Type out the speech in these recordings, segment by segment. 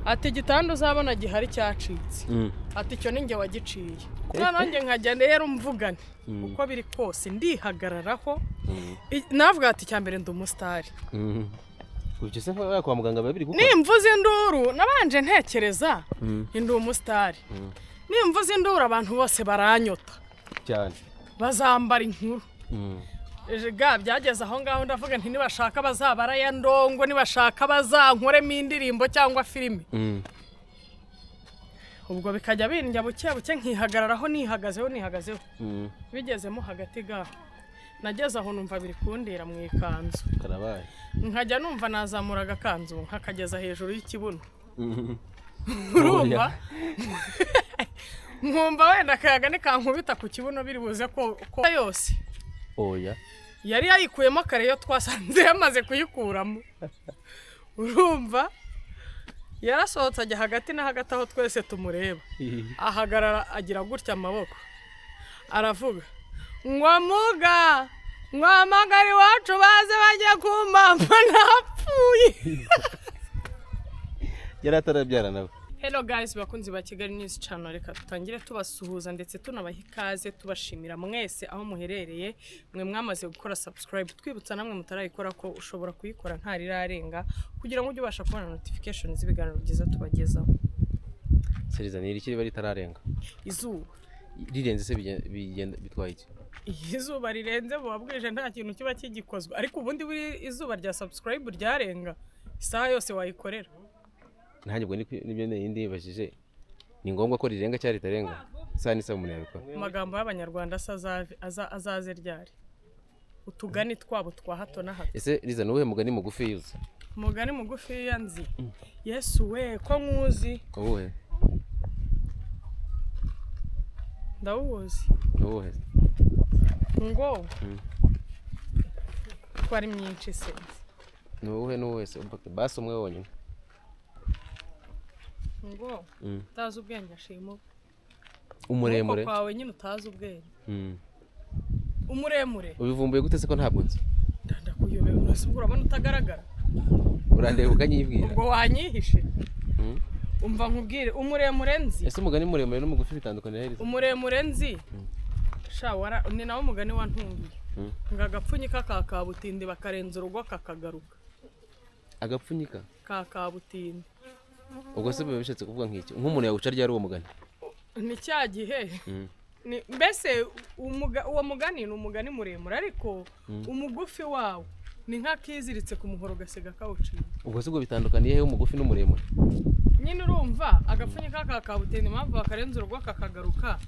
Ati igitanda uzabona gihari cyacitse. Ati icyo ni njye wagiciye. Noneho njye nkajya rero mvugane uko biri kose ndihagararaho. Navuga ati icya mbere ndi umusitari. Ibyo se nko kwa muganga biba biri gukora? Nimvuze induru nabanje ntekereza ndi umusitari, nimvuze induru abantu bose baranyota cyane, bazambara inkuru. Ega byageze aho ngaho ndavuga nti nibashaka bazabara ya ndongo, nibashaka bazankoremo indirimbo cyangwa filime. Ubwo bikajya bindya buke buke nkihagararaho, nihagazeho nihagazeho. Bigezemo hagati ga nageze aho numva biri kundira mu ikanzu. Karabaye. Nkajya numva nazamura agakanzu nkakageza hejuru y'ikibuno. Urumva nkumva wenda akayaga nikankubita ku kibuno biri buze ko yose. Oya. Yari yayikuyemo kare, iyo twasanze yamaze kuyikuramo. Urumva yarasohotse ajya hagati na hagati aho twese tumureba, ahagarara agira gutya amaboko, aravuga ngo muga mwamagara iwacu baze bajya kumpamba napfuye. Yari atarabyara nawe. Hello guys, bakunzi ba Kigali News Channel, reka tutangire tubasuhuza ndetse tunabaha ikaze, tubashimira mwese aho muherereye, mwe mwamaze gukora subscribe, twibutsa namwe mutarayikora ko ushobora kuyikora ntarirarenga kugira ngo ujye ubasha kubona notification z'ibiganiro byiza tubagezaho. Seriza, ni iriki riba ritararenga? Izuba. Rirenze se bigenda bitwaye iki? Iyo izuba rirenze buba bwije, nta kintu kiba kigikozwe, ariko ubundi buri izuba rya subscribe ryarenga isaha yose wayikorera. Nanjye ubwo nibyo nindi nibajije, ni ngombwa ko rirenga cyangwa ritarenga, isaha n'isaha umuntu yabikora. Amagambo y'Abanyarwanda se azaze ryari? Utugani twabo twa hato na hato. Ese Riza, ni uwuhe mugani mugufi yuze? Umugani mugufiya nzi, Yesu we, ko nkuzi. Uwuhe? Ndawuzi. Uwuhe? Ngo ko ari myinshi se? Ni uwuhe? Ni uwuhe se? Basi umwe wonyine. Ngo utazi ubwenge ashima Umuremure. Ukuboko kwawe nyine utazi ubwenge. Umuremure. Ubivumbuye gute se ko ntabwo nzi? Ndakuyobera, urasa ubwo urabona utagaragara. Urandeba ukanyibwira. Ubwo wanyihishe. Umva nkubwire umuremure nzi. Ese umugani muremure n'umugufi bitandukaniye he, Riza? Umuremure nzi sha wara ni nawo mugani wantunguye, ngo agapfunyika ka kabutindi bakarenza urugo kakagaruka. Agapfunyika? Ka kabutindi. Ubwo se biba bishatse kuvuga nk'iki? Nk'umuntu yawuca ryari uwo mugani? Ni cya gihe ni mbese uwo mugani ni umugani muremure, ariko umugufi wawo ni nk'akiziritse ku muhoro gasiga kawuciye. Ubwo se ubwo bitandukaniye he umugufi n'umuremure? Nyine urumva agapfunyika ka kabutindi, impamvu bakarenza urugo kakagaruka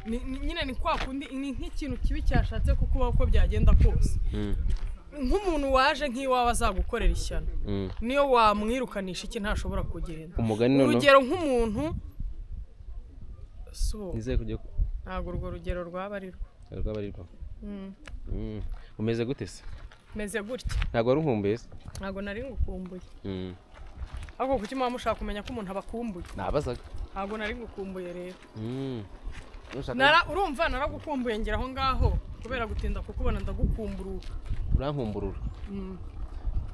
nyine ni kwa kundi ni nk'ikintu kibi cyashatse kukubaho uko byagenda kose. Nk'umuntu waje nk'iwawe azagukorera ishyano, niyo wamwirukanisha iki ntashobora kugenda. Umugani noneho. Urugero nk'umuntu so Nizeye kujya ntabwo urwo rugero rwaba ari rwo. Rwaba ari rwo. Umeze gute se? Meze gutya. Ntabwo wari unkumbuye se? Ntabwo nari ngukumbuye. Ahubwo kuki muba mushaka kumenya ko umuntu abakumbuye? Nabazaga. Ntabwo nari ngukumbuye rero. Nushaka. Urumva naragukumbuye ngera aho ngaho kubera gutinda kukubona ndagukumburuka. Urankumburura.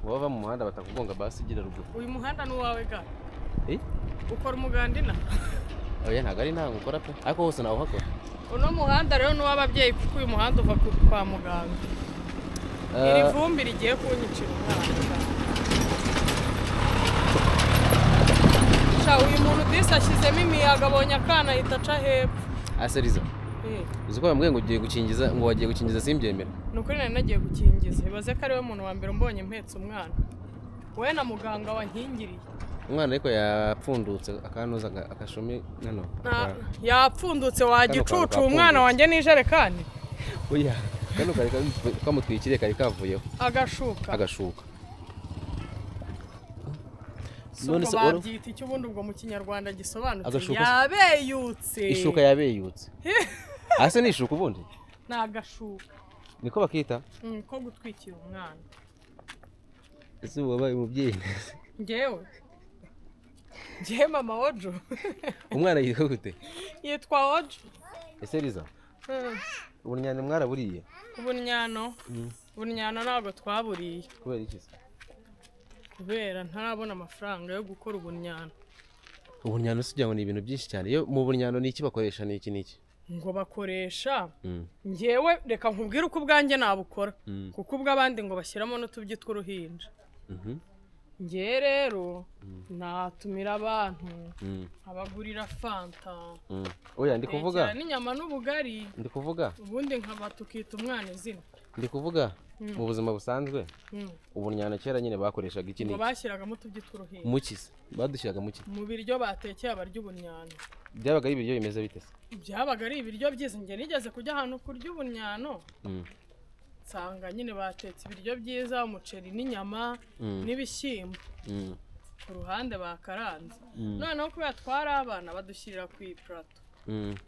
Waba mu muhanda batakugonga, basi ugira ruguru. Uyu muhanda ni uwawe ga. Eh? Ukora umuganda ina? Oya, ntabwo ari ntabwo ukora pe, ariko hose nawe uhakora. Uno muhanda rero ni uw'ababyeyi kuko uyu muhanda uva kwa muganga. Iri vumbi rigiye kunyicira umwana. Sha uyu muntu disi ashyizemo imiyaga, abonye akana ahita aca hepfo. Ase Riza, uzi ko bambwiye ngo ugiye gukingiza, ngo wagiye gukingiza simbyemera. Ni ukuri nari nagiye gukingiza, ibaze ko ariwe muntu wa mbere umbonye mpetse umwana, we na muganga wankingiriye. Umwana ariko yapfundutse akanuza akashumi nano. Yapfundutse wa Kano gicucu. kantu Umwana kapfundutse. wanjye n'ijerekani. Oya, kano kari kamutwikiriye kari kavuyeho. Agashuka. Agashuka. Si None ubwo se babyita icyo ubundi ubwo mu Kinyarwanda gisobanutse? Agashuka Yabeyutse. Ishuka yabeyutse. Ase ni ishuka ubundi? Ni agashuka. Niko bakita? Ko gutwikira umwana. Ese ubu wabaye umubyeyi? Njyewe njyewe mama Wojo. Umwana yitwa gute? Yitwa Wojo. Ese Riza, ubunyane mwaraburiye? Ubunnyano, ubunnyano ntabwo twaburiye. Kubera iki se? Kubera ntarabona amafaranga yo gukora ubunnyano. Ubunyano si ngo ni ibintu byinshi cyane. Iyo mu bunyano ni iki bakoresha, ni iki n'iki? Ngo bakoresha, ngewe reka nkubwire uko ubwanjye nabukora, kuko ubw'abandi ngo bashyiramo n'utubyi tw'uruhinja. Ngewe rero natumira abantu, nkabagurira fanta, Oya, ndi kuvuga tekera n'inyama n'ubugari, ndi kuvuga ubundi nkaba tukita umwana izina. Ndi kuvuga mu buzima busanzwe. Ubunyano kera nyine bakoreshaga iki Ngo n'iki? bashyiragamo utubyi tw'uruhinja. Muki se badushyiraga muki? Mu biryo batekeye abarya ubunyano. Byabaga ari ibiryo bimeze bite se? Byabaga ari ibiryo byiza. Njye nigeze kujya ahantu kurya ubunyano, nsanga nyine batetse ibiryo byiza, umuceri n'inyama n'ibishyimbo ku ruhande bakaranze. Noneho kubera twari abana, badushyirira ku ipurato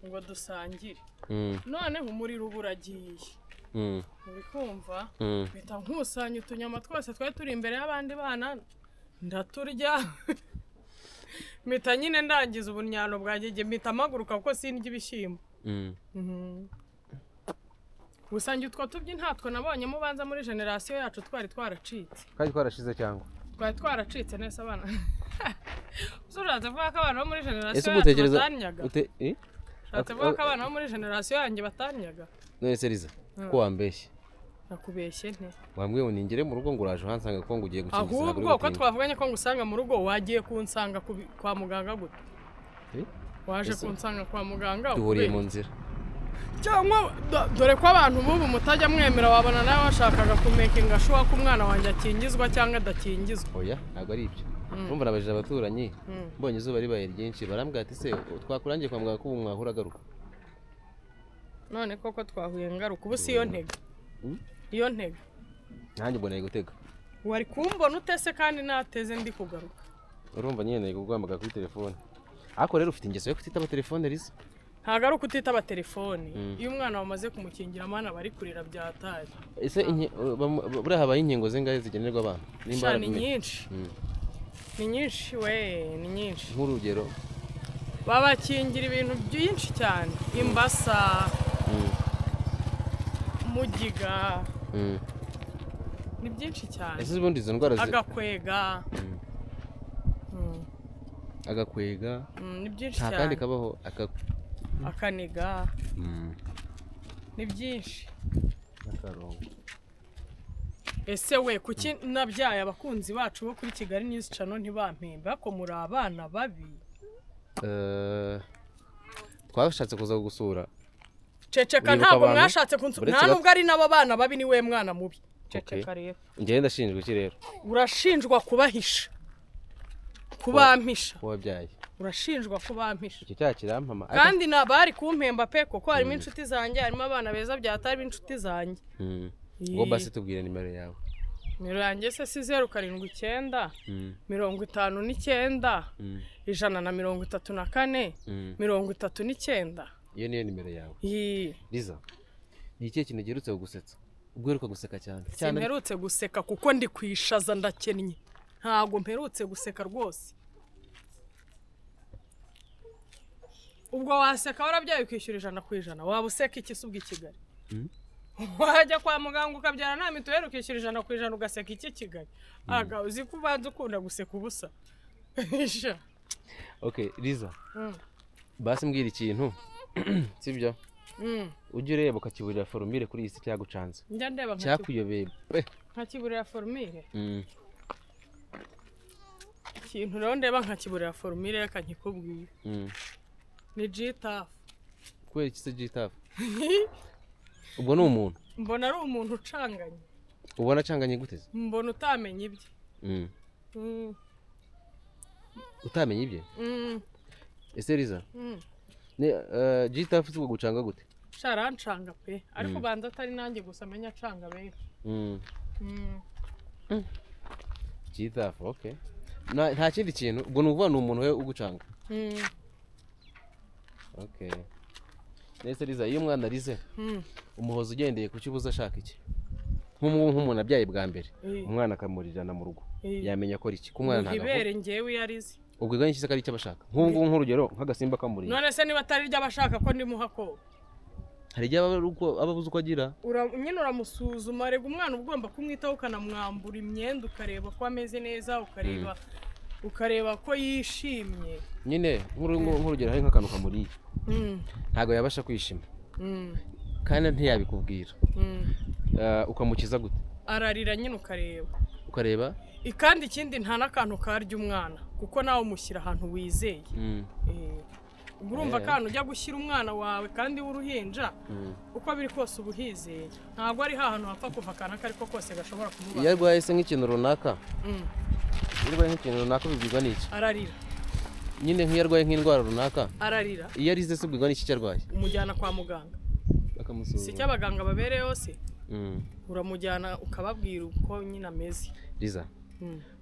ngo dusangire. Noneho umuriro uba uragiye, uri kumva? Mpita nkusanya utunyama twose twari turi imbere y'abandi bana, ndaturya, mpita nyine ndangiza ubunyano bwanjye. Njye mpita mpaguruka kuko sindya ibishyimbo. Gusa njye utwo tubyi ntatwo nabonyemo, ubanza muri generasiyo yacu twari twaracitse. Twari twarashize cyangwa? Twari twaracitse neza. Abana, ushatse kuvuga ko abana bo muri Ese generasiyo ubwo yacu utekereza batanyaga? Eh? Ushatse kuvuga ko abana bo muri generasiyo yanjye batanyaga? None se Liza, ko wambeshye? Nakubeshye nte? Wambwiye ngo ningere mu rugo ngo uraje uhansanga, ko ngo ugiye gukingiza, ntabwo uri Ahubwo ko butinde. twavuganye ko ngusanga mu rugo, wagiye kunsanga kwa muganga gute? Eh? Waje Ese- kunsanga kwa muganga Duhuriye ukubera mu nzira. Cyangwa dore ko abantu b'ubu mutajya mwemera, wabona nawe washakaga kumakinga sure ko umwana wanjye akingizwa cyangwa adakingizwa. Oya, ntabwo ari ibyo. Urumva nabajije abaturanyi, mbonye izuba ribaye ryinshi, barambwira ati: "Se twakurangiye kwa muganga ko ubu mwahura agaruka?" None koko twahuye ngaruka. Ubu si iyo ntega? Iyo ntega. Nanjye ubwo nari gutega. Wari kumbona utese kandi nateze ndi kugaruka? Urumva nyine nari kuguhamagara kuri telefone, ariko rero ufite ingeso yo kutitaba telefone, Liza. Ntabwo ari ukutitaba telefone. Iyo umwana wamaze kumukingira, amana bari kurira byataye. Ese buriya habaye inkingo zingahe zigenerwa abana, nimba Sha, ni warabimenye? nyinshi. Ni nyinshi we, ni nyinshi. Nk'urugero? Babakingira ibintu byinshi cyane, imbasa, mugiga, ni byinshi cyane. Ese ubundi izo ndwara Agakwega. Agakwega? Ni byinshi Nta kandi cyane. kabaho Akaniga. Ni byinshi. N'akarongo. Ese we, kuki nabyaye abakunzi bacu bo kuri Kigali News Channel ntibampembe? Ko muri abana babi. Twashatse kuza kugusura. Ceceka. Uribuka Ntabwo abantu? mwashatse kunsura. Uretse Nta nubwo ari nabo bana babi, ni we mwana mubi. Ceceka rero. Njyewe ndashinjwa iki rero? Urashinjwa kubahisha, kubampisha. Ko wabyaye. Urashinjwa kubampisha. Icyo cyaha kirampama. Kandi nabari kumpemba pe, kuko harimo inshuti zanjye, harimo abana beza byatari b'inshuti zanjye. Ngo basi tubwire nimero yawe. Nimero yanjye se si 079 59 134 39? Iyo niyo nimero yawe? Yii. Liza, ni ikihe kintu giherutse kugusetsa, ubwo uheruka guseka cyane cyane? Simperutse guseka kuko ndi kwishaza, ndakennye, ntabwo mperutse guseka rwose. Ubwo waseka warabyaye ukishyura 100%, waba useka iki se ubwo i Kigali? Wajya kwa muganga ukabyara nta mituweli, ukishyura 100%, ugaseka iki Kigali? Aga uzi ko ubanza ukunda guseka ubusa. Sha. Okay Liza, basi mbwira ikintu, sibyo? Ujye ureba ukakiburira formule kuri iyi si cyagucanze. Njya ndeba Cyakuyobeye pe. Nkakiburira formule. Ikintu rero ndeba nkakiburira formule, reka nkikubwire. Ni Gitafu. Kubera iki se Gitafu? Ubwo ni umuntu? Mbona ari umuntu ucanganye. Ubona acanganye gute se? Mbona utamenya ibye. Utamenya ibye? Ese Liza, ni Gitafu si gucanga gute? Sha, arancanga pe, ariko ubanza atari nanjye gusa amenya acanga benshi. Gitafu, okay. Nta kindi kintu ubwo, ni ukuvuga ni umuntu we ugucanga? Okay. Nese Liza, iyo umwana arize, umuhoza ugendeye ku cyo ubuze ashaka iki? Nk'umuntu abyaye bwa mbere, umwana akamurirana mu rugo, yamenya akora iki ko umwana Muha ntabwo avuga? ibere ngewe iyo arize. Ubwo iganye ko ari icyo aba ashaka, nk'ubu ngubu nk'urugero nk'agasimba kamuriye. None se niba atari ryo aba ashaka, ko ndimuha ko? Hari igihe aba ari aba abuze uko agira. Nyine uramusuzuma. Rega umwana uba ugomba kumwitaho, ukanamwambura imyenda, ukareba ko ameze neza, ukareba. Ukareba ko yishimye. Nyine nk'urugero, hari nk'akantu kamuriye, ntabwo yabasha kwishima, kandi ntiyabikubwira. Ukamukiza gute? Ararira nyine, ukareba. Ukareba. Kandi ikindi, nta n'akantu karya umwana, kuko nawe umushyira ahantu wizeye. Ubwo urumva akantu ujya gushyira umwana wawe kandi w'uruhinja, uko biri kose uba uhizeye, ntabwo ari hantu hapfa kuva akantu ako ariko kose gashobora Iyo kumubaza. arwaye se nk'ikintu runaka, iyo arwaye nk'ikintu runaka ubibwirwa n'iki? Ararira. Nyine nk'iyo arwaye nk'indwara runaka. Ararira. Iyo arize se ubwirwa n'iki icyo arwaye? Umujyana kwa muganga. Bakamusuzuma. Si icyo abaganga babereyeho se? Uramujyana ukababwira uko nyine ameze. Liza,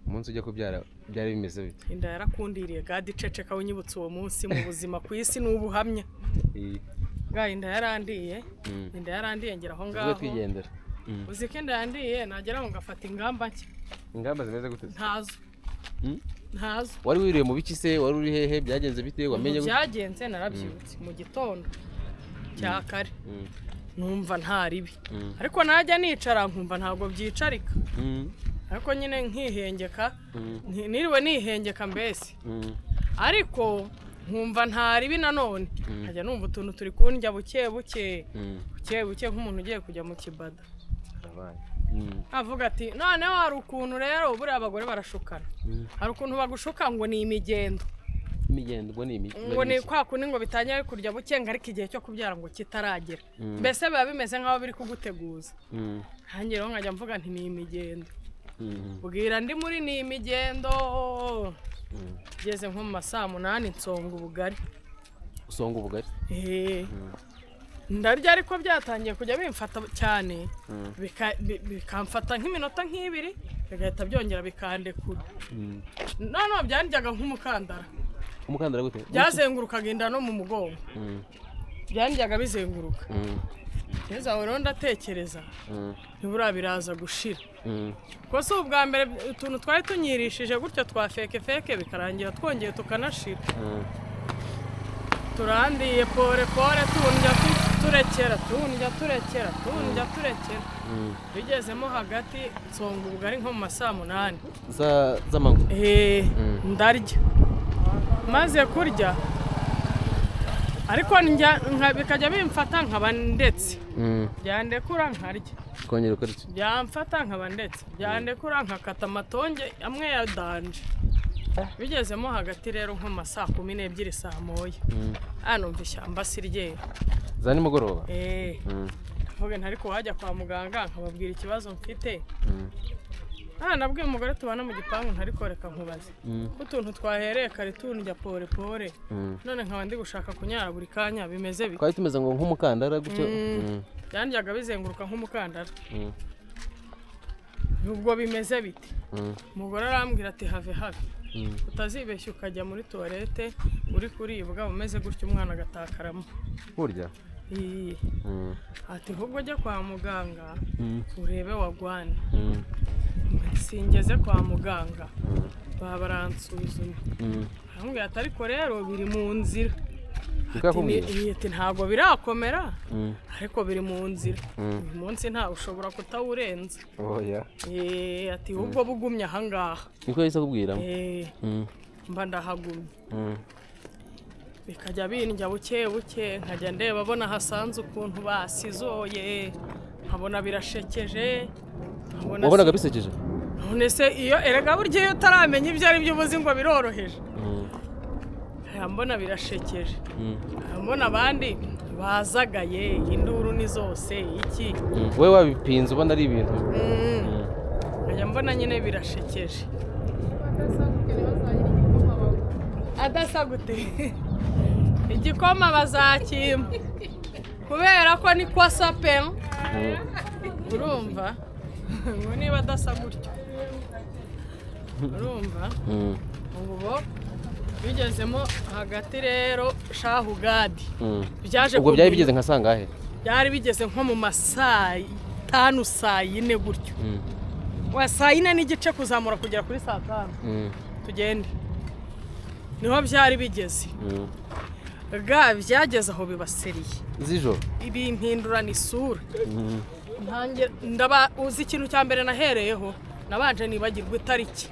umunsi ujya kubyara byari bimeze bite? Inda yarakundiriye gadi, ceceka winyibutse uwo munsi mu buzima ku isi ni ubuhamya bwa inda yarandiye. Inda yarandiye ngera aho Tuvuge ngaho. twigendera. Uzi ko inda yandiye, nagera aho ngafata ingamba nshya. Ingamba zimeze gute se? Ntazo. Ntazo. Wari wiriwe mu biki se? Wari uri hehe? Byagenze bite? Wamenye gute? Byagenze, narabyutse mu gitondo cya kare, numva nta ribi, ariko najya nicara nkumva ntabwo byicarika, ariko nyine nkihengeka. Niriwe nihengeka mbese, ariko nkumva nta ribi nanone, nkajya numva utuntu turi kundya buke buke, buke buke, nk'umuntu ugiye kujya mu kibada. Karabaye. Avuga ati noneho hari ukuntu rero buriya abagore barashukana. Hari ukuntu bagushuka ngo ni imigendo. Imigendo ubwo ni Ngo ni kwa kundi ngo bitangira kurya buke, ngo ariko igihe cyo kubyara ngo kitaragera, mbese biba bimeze nk'aho biri kuguteguza. Nanjye rero nkajya mvuga nti ni imigendo. Bwira ndi muri ni imigendo, ngeze nko mu ma saa 8 nsonga ubugari. Usonga ubugari? Eh. Ndarya, ariko byatangiye kujya bimfata cyane, bikamfata nk'iminota nk'ibiri, bigahita byongera bikandekura. Noneho byandyaga nk'umukandara. Umukandara gute? Byazengurukaga inda no mu mugongo, byandyaga bizenguruka. Ngeze aho rero ndatekereza, ntiburiya biraza gushira, kuko si ubwa mbere utuntu twari tunyirishije gutyo twa fake fake bikarangira twongeye tukanashira. Turandiye pore pore, tundya turekera, tundya turekera, tundya turekera. Bigezemo hagati nsonga ubugari nko mu ma saa 8 Z'amanywa? Eh, ndarya. Maze kurya ariko ndya bikajya bimfata nkaba ndetse, byandekura nkarya. Kongera ukora iki? Byamfata nkaba ndetse, byandekura nkakata amatonge amwe ya danger. Bigezemo hagati rero nko mu ma saa 12, saa 1, numva ishyamba si ryera. Za nimugoroba? Eh. Ndavuga nti ariko wajya kwa muganga nkababwira ikibazo mfite. Nabwiye umugore tubana mu gipangu, ntariko reka nkubaze, ko utuntu twahereye kare tundya pore pore, none nkaba ndi gushaka kunyara buri kanya, bimeze bite? Twari tumeze ngo nk'umukandara gutyo. Byandyaga bizenguruka nk'umukandara. Ubwo bimeze bite? Umugore arambwira ati have have, utazibeshya ukajya muri toilette uri kuribwa umeze gutyo, umwana agatakaramo. Burya? Ii. Ati ahubwo jya kwa muganga urebe wagwane. Singeze kwa muganga, baba baransuzumye, arambwira ati ariko rero biri mu nzira. Niko Ati, yakubwiye? Ati ntabwo birakomera, ariko biri mu nzira, uyu munsi ntawe ushobora kutawurenza. Oya. Eh, ati ahubwo bugumye ahangaha. Niko yahise akubwira? Eh, mba ndahagumye, bikajya bindya buke buke, nkajya ndeba abona hasanze ukuntu basizoye, nkabona birashekeje, nkabona Wabonaga bisekeje? None se iyo erega burya iyo utaramenya ibyo ari byo uba uzi ngo biroroheje. Nkajya mbona birashekeje, nkajya mbona abandi bazagaye, induru ni zose, iki. Wowe wabipinze ubona ari ibintu. Nkajya mbona nyine birashekeje. Adasa gute? Igikoma bazakimpa kubera ko ni kwasa pe. Urumva ngo niba adasa gutyo, urumva ubu bigezemo hagati rero shahugadi byaje Ubwo byari kugwira. bigeze nka sangahe? Byari bigeze nko mu ma saa 5, saa 4 gutyo, wa saa 4:30 kuzamura kugera kuri saa 5. Tugende, niho byari bigeze. Ga byageze aho bibaseriye. Z'ijoro? Ibimpindurana isura. Ntange ndaba uzi ikintu cya mbere nahereyeho, nabanje nibagirwa itariki.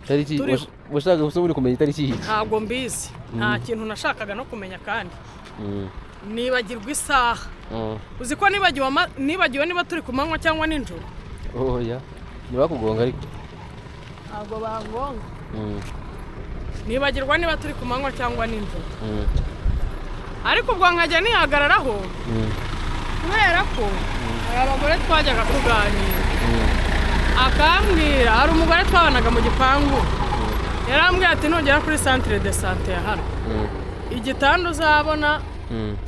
Itariki? Turiho. Washakaga gusa uri kumenya itariki y'iki? Ntabwo mbizi, nta kintu nashakaga no kumenya kandi nibagirwa isaha. Uzi ko nibagiwe nibagiwe niba turi ku manywa cyangwa nijoro? Oya, ntibakugonga ariko. Ntabwo bangonga. Nibagirwa niba turi ku manywa cyangwa nijoro. Ariko ubwo nkajya nihagararaho kubera ko hari abagore twajyaga tuganira, akambwira, hari umugore twabanaga mu gipangu, yarambwiye ati: "Nugera kuri centre de santé ya hano, igitanda uzabona,"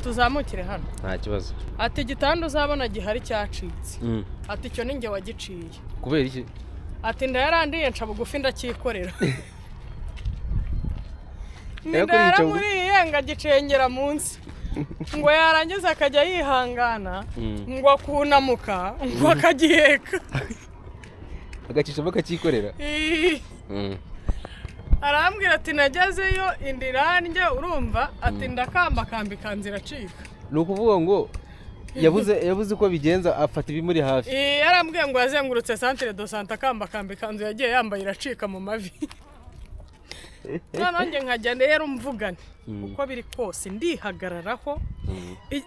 tuzamukire hano. Nta kibazo. Ati: "Igitanda uzabona gihari cyacitse," ati: "Icyo ni njye wagiciye." Kubera iki? Ati: "Ndayarandiye, nca bugufi, ndacyikorera." Yakuriye Inda yaramuriye ngo agicengera munsi, ngo yarangiza akajya yihangana, ngo akunamuka, ngo akagiheka. Agacishamo akacyikorera. Ii. Arambwira ati: "Nagezeyo inda irandye," urumva, ati: "Ndakambakamba, ikanzu iracika." Ni ukuvuga ngo yabuze uko bigenza, afata ibimuri hafi. Ii, yarambwiye ngo yazengurutse centre de santé akambakamba, ikanzu yagiye yambaye iracika mu mavi. Noneho njye nkajya rero mvugane uko biri kose ndihagararaho.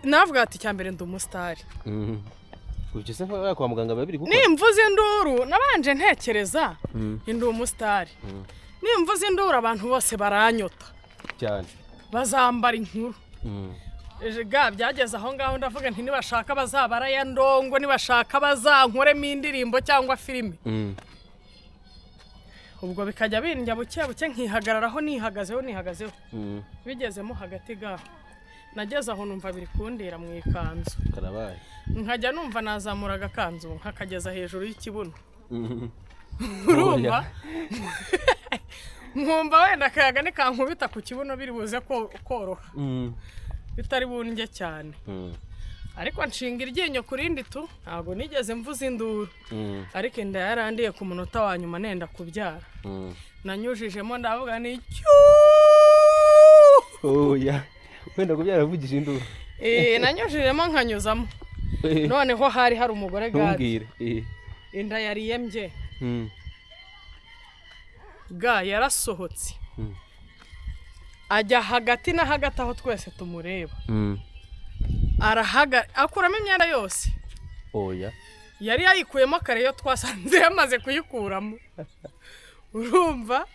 Navuga ati: "Icya mbere, ndi umusitari." Ibyo se nko kwa muganga biba biri gukora? Nimvuze induru, nabanje ntekereza, ndi umusitari, nimvuze induru abantu bose baranyota, cyane, bazambara inkuru. Ga byageze aho ngaho ndavuga nti: "Nibashaka bazabara ya ndongo, nibashaka bazankoremo indirimbo cyangwa filime." Ubwo bikajya bindya buke buke, nkihagararaho, nihagazeho, nihagazeho. Bigezemo hagati, ga nageze aho numva biri kundira mu ikanzu. Karabaye. Nkajya numva nazamura agakanzu nkakageza hejuru y'ikibuno, urumva, nkumva wenda akayaga nikankubita ku kibuno biri buze koroha, bitari bundye cyane. Ariko nshinga iryinyo ku rindi tu, ntabwo nigeze mvuza induru. Ariko inda yarandiye, ku munota wa nyuma nenda kubyara, nanyujijemo ndavuga ni cyuu. Oya, wenda kubyara avugije induru. Eh, nanyujijemo nkanyuzamo. Noneho hari umugore gadi. Ntumbwire. Inda yariyembye. Ga yarasohotse, ajya hagati na hagati aho twese tumureba, arahaga akuramo imyenda yose. Oya. Yari yayikuyemo kare, iyo twasanze yamaze kuyikuramo. Urumva,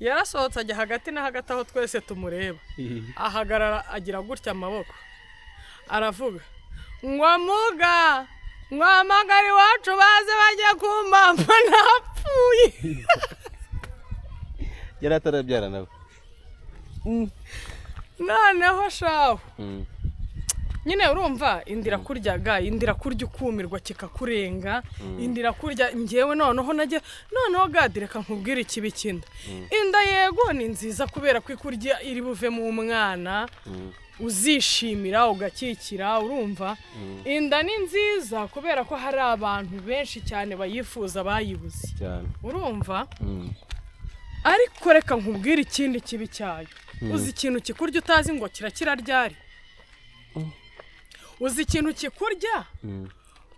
yarasohotse ajya hagati na hagati aho twese tumureba, ahagarara agira gutya amaboko, aravuga ngo: "Muga mwamagara iwacu baze bajya kumpamba, napfuye." Yari atarabyara nawe? Noneho shahu, nyine urumva, inda irakuryaga, inda irakurya ukumirwa kikakurenga, inda irakurya. Ngewe noneho najya, noneho gadi, reka nkubwire ikibi cy'inda. Inda yego ni nziza kubera ko ikurya iri buvemo umwana uzishimira ugakikira, urumva. Inda ni nziza kubera ko hari abantu benshi cyane bayifuza bayibuze. Cyane. Urumva? Ariko reka nkubwire ikindi kibi cyayo. Uzi ikintu kikurya utazi ngo kirakira ryari? Uzi ikintu kikurya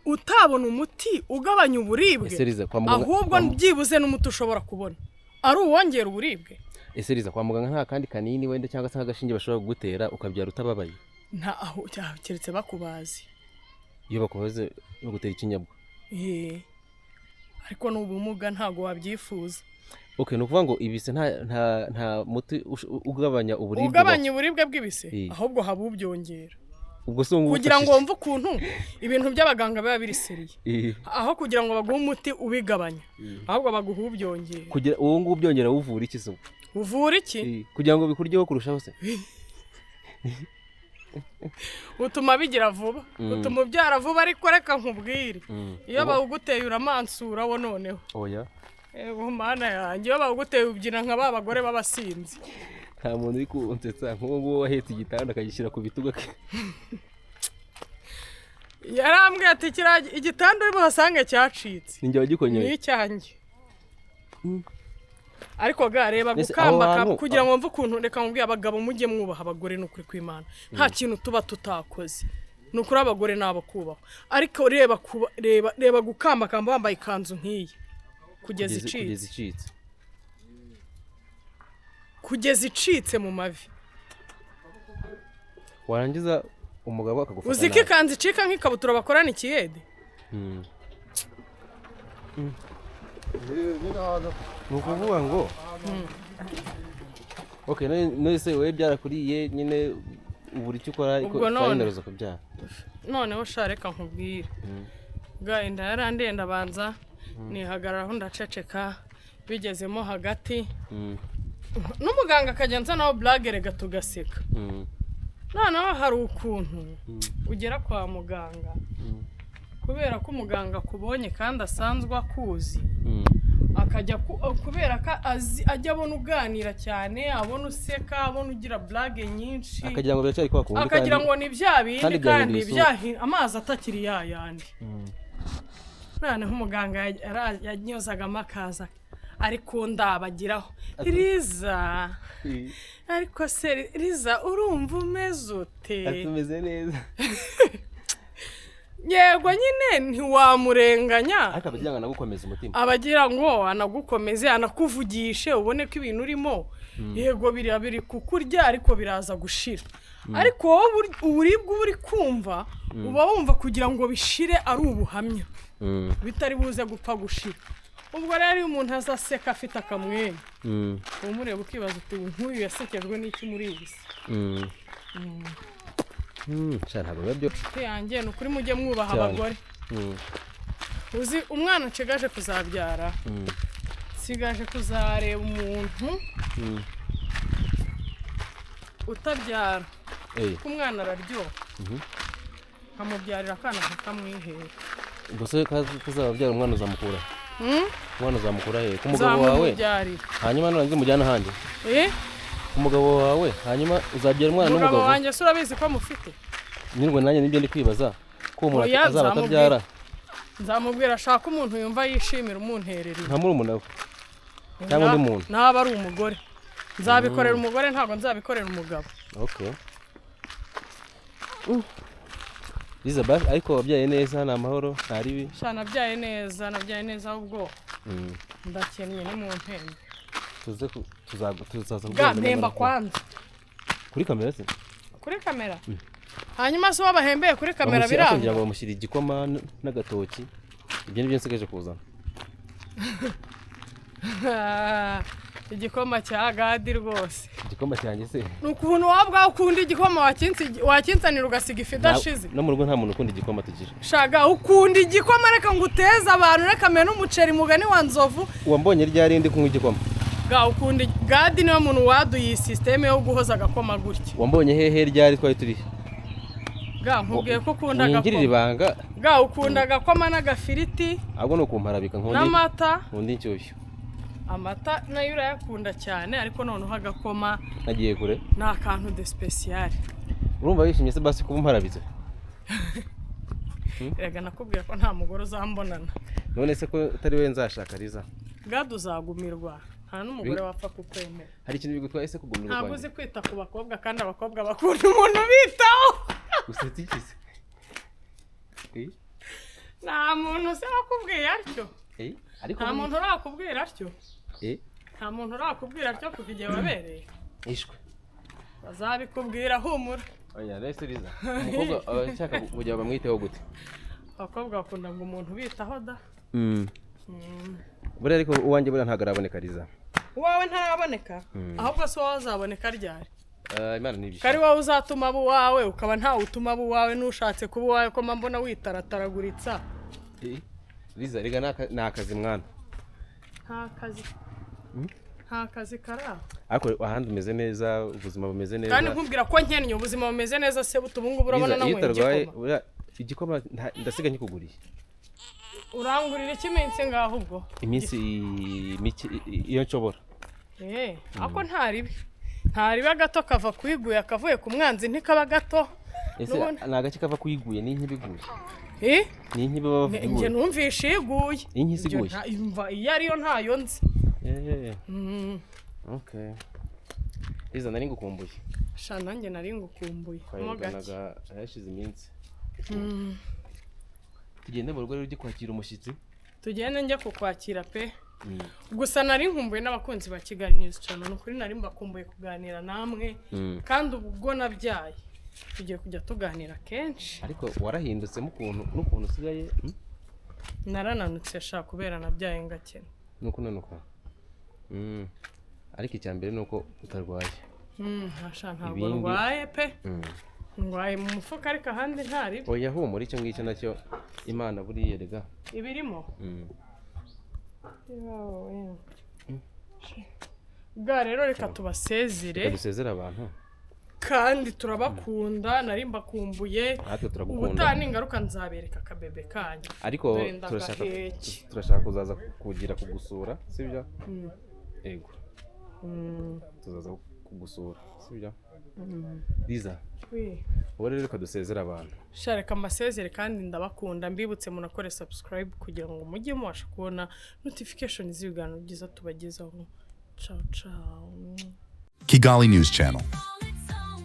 utabona umuti ugabanya uburibwe? Ese Liza, kwa muganga Ahubwo byibuze n'umuti ushobora kubona ari uwongera uburibwe. Ese Liza, kwa muganga nta kandi kanini wenda cyangwa se nk'agashinge bashobora kugutera ukabyara utababaye? Nta aho, keretse bakubazi. Iyo bakubaze bagutera ikinyabwo? Eh, ariko ni ubumuga, ntabwo wabyifuza. Okay, ni ukuvuga ngo ibise nta muti ugabanya uburibwe? Ugabanya uburibwe bw'ibise? Eh. Ahubwo haba ubyongera. Ubwo se ubu Kugira ngo ufashe wumve ukuntu ibintu by'abaganga biba biri sérieux, iki? Eh, aho kugira ngo baguhe umuti ubigabanya, ahubwo baguha ubyongera. Kugira uwo nguwo ubyongera uvura iki se ubwo? Uvura iki? Eh, kugira ngo bikuryeho kurushaho se? Utuma bigira vuba, utuma ubyara vuba. Ariko reka nkubwire, iyo bawuguteye uramansura wo noneho. Oya. Ego Mana yanjye, iyo bawuguteye ubyina nka ba bagore b'abasinzi. Nta muntu uri kunsetsa nk'uwo nguwo wahetse igitanda akagishyira ku bitugu Yarambwiye ati: "Kiriya igitanda uri buhasange cyacitse Ni njye wagikonyeye. ni icyanjye." Ariko ga reba, Mbese gukamba aho hantu- kugira ngo wumve ukuntu, reka nkubwire, abagabo mujye mwubaha abagore, ni ukuri kw'Imana, nta kintu tuba tutakoze. Ni ukuri, abagore ni abo kubahwa. Ariko reba reba, reba gukambakamba wambaye ikanzu nk'iyi kugeza Kugeza icitse. icitse. Kugeza icitse mu mavi. Warangiza umugabo akagufata Uzi ko nabi. ikanzu icika nk'ikabutura bakorana ikiyede. Ni ukuvuga ngo okay, none se wowe byarakuriye nyine, ubura icyo ukora, ariko Ubwo none. final uza kubyara. Noneho sha, reka nkubwire ga, inda yarandiye, ndabanza nihagararaho, ndaceceka. Bigezemo hagati, n'umuganga akajya nzanaho blague, rega tugaseka. Noneho hari ukuntu ugera kwa muganga, kubera ko umuganga akubonye kandi asanzwe akuzi, akajya kubera ko azi, ajya abona uganira cyane, abona useka, abona ugira blague nyinshi, akagira ngo biracyari kwa kundi, akagira kandi ngo ni bya bindi, kandi kandi byahinduye isura. amazi atakiri ya yandi. Noneho umuganga yanyuzagamo akaza ari kundabagiraho: "Riza, ariko se Riza, urumva umeze ute?" Ati: "Umeze neza." Yego nyine, ntiwamurenganya. Ariko abagira ngo anagukomeze umutima. Abagira ngo anagukomeze, anakuvugishe, ubone ko ibintu urimo, yego biriya biri kukurya, ariko biraza gushira. Ariko wowe uburibwe uba uri kumva, uba wumva kugira ngo bishire ari ubuhamya bitari buze gupfa gushira. Ubwo rero iyo umuntu aza aseka afite akamwenyu, umureba ukibaza uti: "Nk'uyu yasekejwe n'iki muri iyi si?" Sha, ntabwo biba byo. Inshuti yanjye, ni ukuri mujye mwubaha Cyane. abagore. Uzi umwana nshigaje kuzabyara? Nsigaje kuzareba umuntu utabyara, kuko umwana araryoha, nkamubyarira akana kakamwihera. Ubwo se kazaba byara, umwana uzamukura? Umwana uzamukura he? Ku mugabo wawe? Nzamubyarira. Hanyuma nurangiza umujyana ahandi? Eh? Ku mugabo wawe, hanyuma uzabyara umwana Umugabo n'umugabo? wanjye se urabizi ko mufite? Nyirwa nanjye nibyo ndi kwibaza, ko uwo muntu Oya, azaba atabyara. Nzamubwira ashaka umuntu yumva yishimira, umunterera. Nka murumuna we cyangwa undi muntu? Naba ari umugore, nzabikorera umugore, ntabwo nzabikorera umugabo. Okay. Liza, basi ariko wabyaye neza, ni amahoro, nta ribi? Sha, nabyaye neza, nabyaye neza, ahubwo ndakennye, ni mu mpembe. Tuze tuzaza Bwa kuguhemba mpemba nyamara. Kwanza. Kuri kamera se? Kuri kamera. Hanyuma se wabahembeye kuri kamera? Akongera Biranga. ngo bamushyira igikoma n'agatoki, ibyo nibyo nsigaje kuzana. Igikoma cya Gadi rwose. Igikoma cyanjye se? Ni ukuntu waba ubwawe ukunda igikoma, wakinsanira ugasiga ifu idashize. No mu rugo nta muntu ukunda igikoma tugira. Shaga, ukunda igikoma, reka ngo uteze abantu, reka mene umuceri mugani wa nzovu. Wambonye ryari ndi kunywa igikoma? Ga ukunda. Gadi niwe muntu waduye iyi système yo guhoza agakoma gutya. Wambonye hehe? Ryari? Twari turi Ga, nkubwiye ko ukunda Mwingirira agakoma. ibanga. Ga, ukunda agakoma n'agafiriti Ahubwo ni ukumparabika, nkunda n'amata. Nkunda inshyushyu. Amata nayo urayakunda cyane, ariko noneho agakoma Nagiye kure. ni akantu de spécial. Urumva wishimye se basi kuba umparabitse? Erega nakubwiye ko nta mugore uzambonana. None se ko atari we nzashaka, Riza? Gadi, uzagumirwa, nta n'umugore wapfa kukwemera. Hari ikintu bigutwaye se kugumirwa Ntabwo kwanjye? uzi kwita ku bakobwa, kandi abakobwa bakunda umuntu ubitaho. Usetse iki se? Eh? Nta muntu se wakubwiye atyo? Eh? Ariko Nta muntu urakubwira atyo? Eh? Nta muntu urakubwira atyo kuva igihe wabereye? Ishwe. Bazabikubwira, humura. Oya, rese Riza, umukobwa aba ashaka kugira ngo bamwiteho gute? Abakobwa bakunda ngo umuntu ubitaho da. Buriya ariko uwanjye buriya ntabwo araboneka, Riza. Uwawe ntaraboneka? Ahubwo se wowe azaboneka ryari? Eh, Imana ni Kari wowe uzatuma aba uwawe, ukaba ntawe utuma aba uwawe, n'ushatse kuba uwawe, ko mba mbona witarataraguritsa. Riza, rega ni akazi mwana. Nta kazi, nta kazi kari aho. Ariko ahandi umeze neza, ubuzima bumeze neza? Kandi nkubwira ko nkennye, ubuzima bumeze neza se buta? Ubu ngubu urabona Liza, iyo nanyweye utarwaye igikoma. Buriya igikoma ndasiga nkikuguriye. Urangurira iki iminsi ngaho ubwo? Iminsi mike iyo nshobora. Eh, ako nta ribi, nta ribi, agato kava kwiguye akavuye ku mwanzi ntikaba gato. Ese N'ubundi- ni agace kava kuyiguye? Ni inka ibiguye? Eh? Ni inka baba bavuga Njye iguye? numvishe iguye. Inka isiguye? Ibyo imva iyo ariyo ntayo nzi. Eh, okay. Liza, nari ngukumbuye. Sha, nanjye nari ngukumbuye mo gake. Twaherukanaga hashize iminsi. Tugende mu rugo rero ujye kwakira umushyitsi. Tugende njye kukwakira pe. Gusa nari nkumbuye n'abakunzi ba Kigali News Channel. Ni ukuri nari mbakumbuye kuganira namwe, kandi ubwo nabyaye tugiye kujya tuganira kenshi. Ariko warahindutsemo ukuntu, n'ukuntu usigaye, Narananutse sha, kubera nabyaye ngakena. Nuko unanuka. Ariko icya mbere ni uko utarwaye. Sha, ntabwo ndwaye pe. Ndwaye mu mufuka, ariko ahandi ntari. Oya, humura, icyo ngicyo nacyo Imana buriya rega. Ibirimo. Bwa rero reka tubasezere. Reka dusezere abantu. Kandi turabakunda, nari mbakumbuye. Natwe turagukunda. Ubutaha ningaruka nzabereka akabebe kanyu. Ariko Dore turashaka ndagaheke. Turashaka kuzaza kugira kugusura, sibyo? Yego, tuzaza kugusura, sibyo, Liza? Oui. Ubu rero reka dusezere abantu. Sha, reka mbasezere kandi ndabakunda. Mbibutse munakore subscribe kugira ngo mujye mubasha kubona notification z'ibiganiro byiza tubagezaho. Ciao ciao. Kigali News Channel.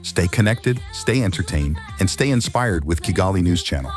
Stay connected, stay entertained, and stay inspired with Kigali News Channel.